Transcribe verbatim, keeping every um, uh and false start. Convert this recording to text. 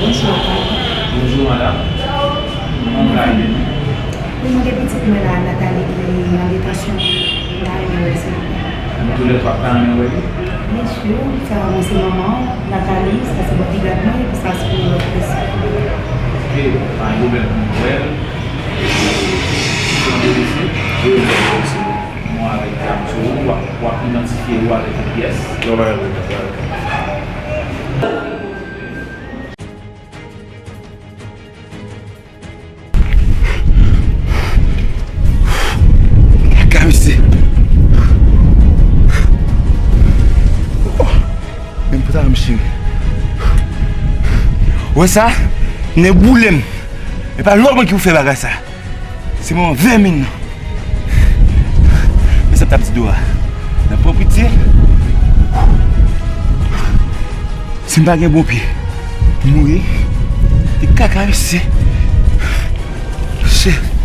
Bonswa, papa. Bonjou, madanm. Kòman w ka ede nou? Wi, mwen gen pitit mwen la, Nathalie, ki an detansyon. M ta renmen wè l, silvouplè. Nou toulètwa ta renmen wè li? Byen si. Sa, mwen se manman w, Nathalie, sa se bodyguard mwen, epi sa se yon lòt mesye. Ok, pa gen pwoblèm pou nou wè l. Se yon polisye? Wi, wi, se yon polisye. Mwen avèk zam sou ou, w ap, w ap idantifye ou avèk yon pyès. Yo, bagay, bagay. Kaka, mesye. Oh, menm pou sa, m cheri. Wè sa? Nèboule m. E pa lòt moun ki pou fè bagay sa. Se manman vèmin nan. Men sa m t ap di Dora. Nan pran piti. Si m pa gen bon pye, m mouri. Te kaka, mesye. Shit.